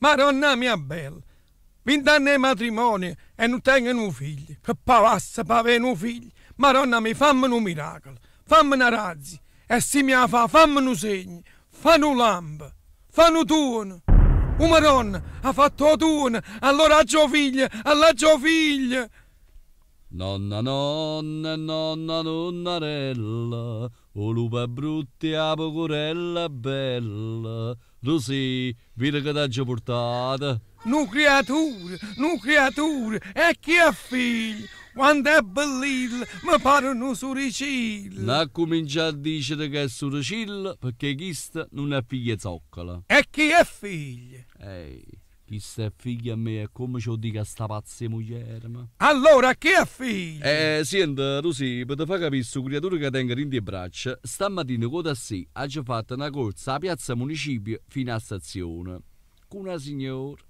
Maronna mia bella, vint'anne 'e matrimonio e nun tengo nu figlio, che pavasse p'avè nu figlio, Maronna mia famme nu miracolo, famme na grazia e si m' 'a fa famme nu segno, fa nu lampo, fa nu tuono. Uh Maronna, ha fatto 'o tuono, allora aggio 'o figlio, all'aggio 'o figlio! Nonna nonna e nonna nonnarella, 'o lupo è brutto e 'a pecurella è bella. Rusì, vide che t'aggio purtato. Nu criaturo, nu criaturo, e chi è figlio? Quant'è bellillo, me pare nu suricillo. N'accumincià a dicere che è suricillo, pecché chisto nun è figlio 'e zoccola. E chi è figlio? Ehi. Chisto è figlio a me e comme ce 'o dico a sta pazza 'e muglierema? Allora chi è figlio? Eh, siente, Rusì, pe te fa capì stu criaturo ca tengo dint' 'e braccia, stammatina cu 'o tassì aggio fatto na corza 'a piazza Municipio fino 'a stazione. Cu na signora.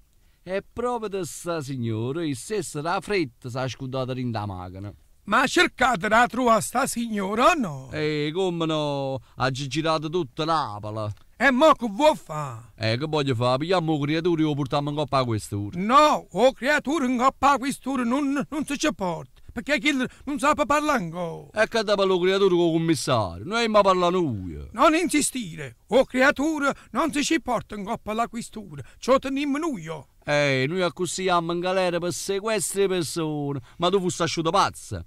E proprio sta signora, essa stessa d' 'a fretta s'ha scurdata dint' 'a machina. Ma cercate d' 'a truvà sta signora o no? Eh, comme no? Aggio girato tutta Napule. E mo che vuò fà? Eh, che voglio fà? Pigliammo 'o criaturo e 'o purtammo 'ncopp' 'a questura. No, 'o criaturo 'ncopp' 'a questura nun nun se ce porta, pecché chillo nun sape parlà ancora. E che adda parlà 'o criaturo cu 'o cummissario? Nuje amma parlà nuje. Non insistire, 'o criaturo non se ce porta 'ncopp' 'a questura, ce 'o tenimmo nuje. Eh, nuje accussì jammo 'ngalera pe sequestro 'e persona, ma tu fusse asciuto pazzo?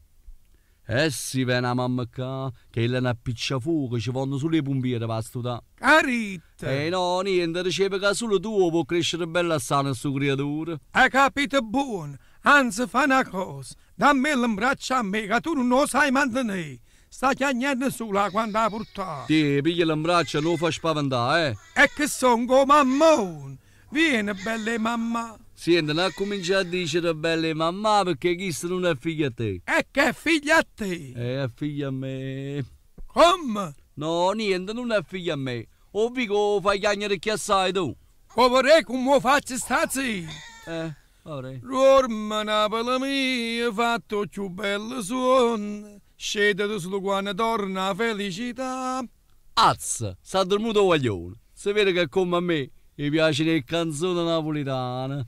E si vene 'a mamma ccà, chella è n'appicciafuoco, ce vonno sulo 'e pumpiere p' 'a stutà. Ch'ha ditto? Eh no, niente, diceva ca sulo tu 'o può crescere bello e sano stu criaturo. Hai capito buono, anze fa na cosa, dammello 'mbraccio a me ca tu nun 'o sai mantenè. Sta chiagnenno sulo 'a quando 'a purtate. Tiè, piglialo 'mbraccio e nun 'o fa spaventà, eh. E che songo 'o mammone? Viene, bella 'e mammà. Siente, nun accumincià a dicere bella 'e mammà pecché chisto nun è figlio a te. E che è figlio a te? Eh, è figlio a me. Comme? No, niente, nun è figlio a me. 'O vi' che 'o fai chiagnere cchiù assaje tu? 'O verè comme 'o faccio sta zitto? Eh, vabbè. Duorme Napule mia, fatte 'o cchiù bello suonno, scétate sulo quanno torna 'a felicità. Azz! S'ha addurmuto 'o guaglione. Se vede che comme a me 'e piaceno 'e ccanzone napulitane.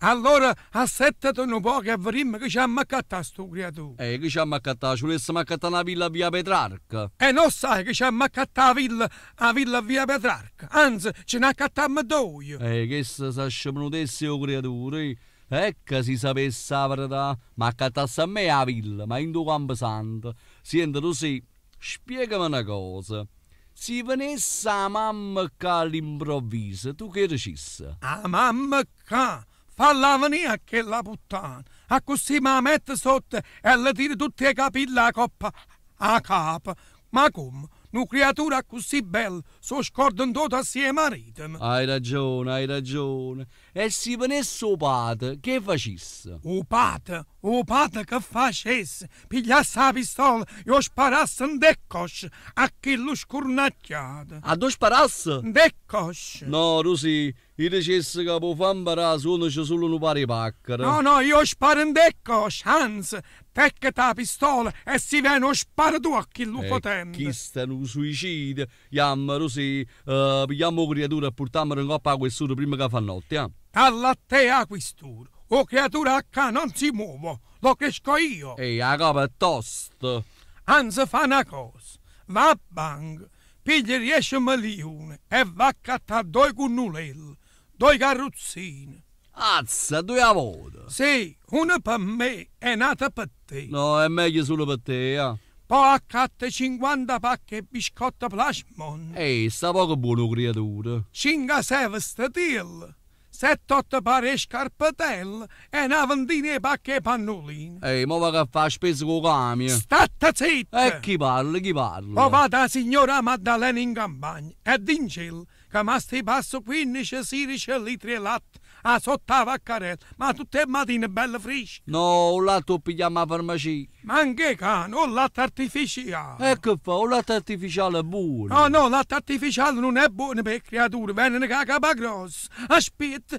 Allora assettate nu poco e vedimmo che ce 'amma accattà a stu criaturo. Eh, che ce 'amma accattà? Ce vulessemo accattà na villa a via Petrarca? E no sai che ce 'amma accattà 'a villa 'a villa a via Petrarca? Anze, ce n'accattammo doje. Eh, chesta s'ha scemunuto essa e 'o criaturo, eh. Ecco, si sapesse 'a verità, m'accattasse a me 'a villa, ma dint' 'o Camposanto. Siente, Rusì, Spiegame na cosa, si venesse 'a mamma ccà all'improvviso, tu che dicisse? 'A mamma ccà? Falla venì a chella puttana, accussì m' 'a metto sotto e le tiro tutt' 'e capille 'a coppa 'a capa. Ma comme, nu criaturo accussì bello s' 'o scorda 'int' 'o tassì 'e maritemo? Hai ragione, hai ragione. E si venesse 'o pate, che facisse? 'O pate? 'O pate che facesse? Pigliasse 'a pistola e 'o sparasse 'int' 'e ccosce a chillu scurnacchiato! Addò sparasse? 'Int' 'e ccosce! No, Rusì, io dicesse ca p' 'o fa 'mparà suonace sulo nu paro 'e pacchere. No, no, io 'o sparo 'int' 'e ccosce, anze, tecchete 'a pistola e si vene 'o sparo tu a chillu fetente! E chisto è nu suicidio! Jammo, Rusì, pigliammo 'o criaturo e purtammolo 'ncopp' 'a questura primma ca fa notte, ja. Dalla a te 'a quistura. 'O criaturo 'a ccà non si muove, lo cresco io. Ehi, 'a capa è tosta. Anze fa na cosa, va a banca, piglia diece meliune e va accattà doje cunnulelle, doje carruzzine. Azza, doje 'a vota? Sì, una pe me e n'ata pe te. No, è meglio sulo pe te, ja. Po' accatte 50 pacche 'e biscotte Plasmon. Ehi, sta poco buono 'o criaturo. Cinche sei vestetielle, sette otto pare 'e scarpetelle e na ventina 'e pacche 'e pannuline. Ehi, mo vaco a fa 'a spesa cu 'o camion. Statte zitta! E chi parla, chi parla? Po' va da 'a signora Maddalena in campagna e dincella ca m'astipasse quinnice, sirice litri 'e latte 'a sotto 'a vaccarella, ma tutt' 'e matine bello frisco. No, 'o latte 'o pigliammo 'a farmacia. Manco 'e cane, 'o latte artificiale. E che fa, 'o latte artificiale è buono. No, no, 'o latte artificiale nun è buono p' 'e criature, veneno cu 'a capa grossa. Aspietta.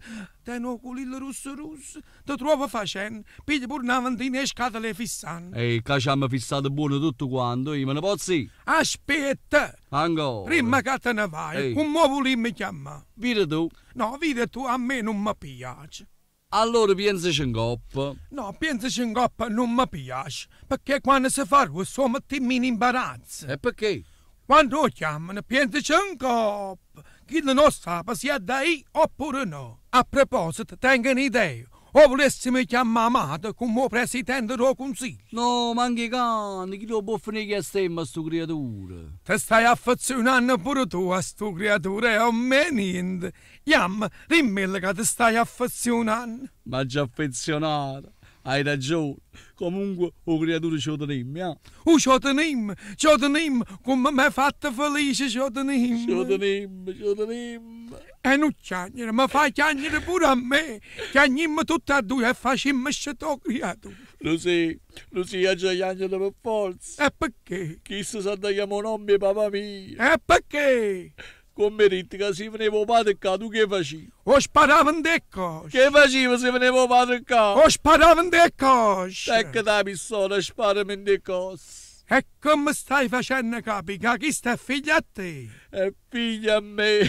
Tene 'o culillo russo russo, te truove facenno, piglia pure na ventina 'e scatole 'e fissanne. E ccà ce ammo fissato buono tutto quanto, io me ne pozzo ì? Aspietta! Ancora? Primma ca te ne vaje, comme 'o vulimmo chiammà? Vire tu. No, vire tu, a me nun me piace. Allora pienzace 'ncoppa. No, pienzace 'ncoppa nun me piace, pecché quanno se fa ruosso 'o mettimmo in imbarazzo. E pecché? Quanno 'o chiammano, pienzace 'ncoppa, chillo nun 'o ssape si ha da ì oppure no. A proposito, tengo n'idea, 'o vulessimo chiammà Amato comme 'o presidente d' 'o cunsiglio? No, manco 'e cane, chillo 'o può fenì 'e ghiastemma a stu criaturo. Te stai affezionanno pure tu a stu criaturo e a me niente. Jamme, dimmello ca te stai affezionanno. M'aggio affezionato, hai ragione. Comunque 'o criaturo ce 'o tenimmo, ja. Uh, ce 'o tenimmo, ce 'o tenimmo, comme m'hê fatto felice, ce 'o tenimmo. Ce 'o tenimmo, ce 'o tenimmo. E nun chiagnere, me fai chiagnere pure a me. Chiagnimmo tutte e duje e facimmo scetà 'o criaturo. Rusì, Rusì, aggia chiagnere pe forza. E pecché? Chisto s'adda chiamà 'o nomme 'e papà mio. E pecché? Comm' 'e ditto ca si veneva 'o padre ccà tu che facive? O sparavo 'int' 'e cosce. Che facive si veneva 'o padre ccà? O sparavo 'int' 'e cosce. Tecchete 'a pistola e sparame 'int' 'e cosce. E comme stai facenno capì ca chisto è figlio a te? È figlio a me.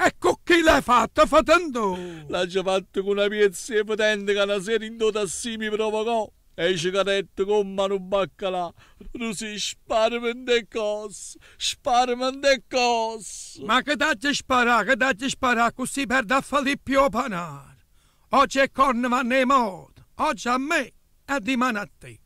E cu chi l'hai fatto, fetentò? L'aggio fatto cu na piezza 'e fetente ca na sera 'int' 'o tassì mi provocò. E i' ce cadette comm' a nu baccalà. Rusì, sparame 'int' 'e cosce, sparame 'int' 'e cosce. Ma che t'aggia sparà, che t'aggia sparà, accussì perdo a Filippo e 'o panaro. Oggi 'e corna vanno 'e moda, oggi a me e dimane a te.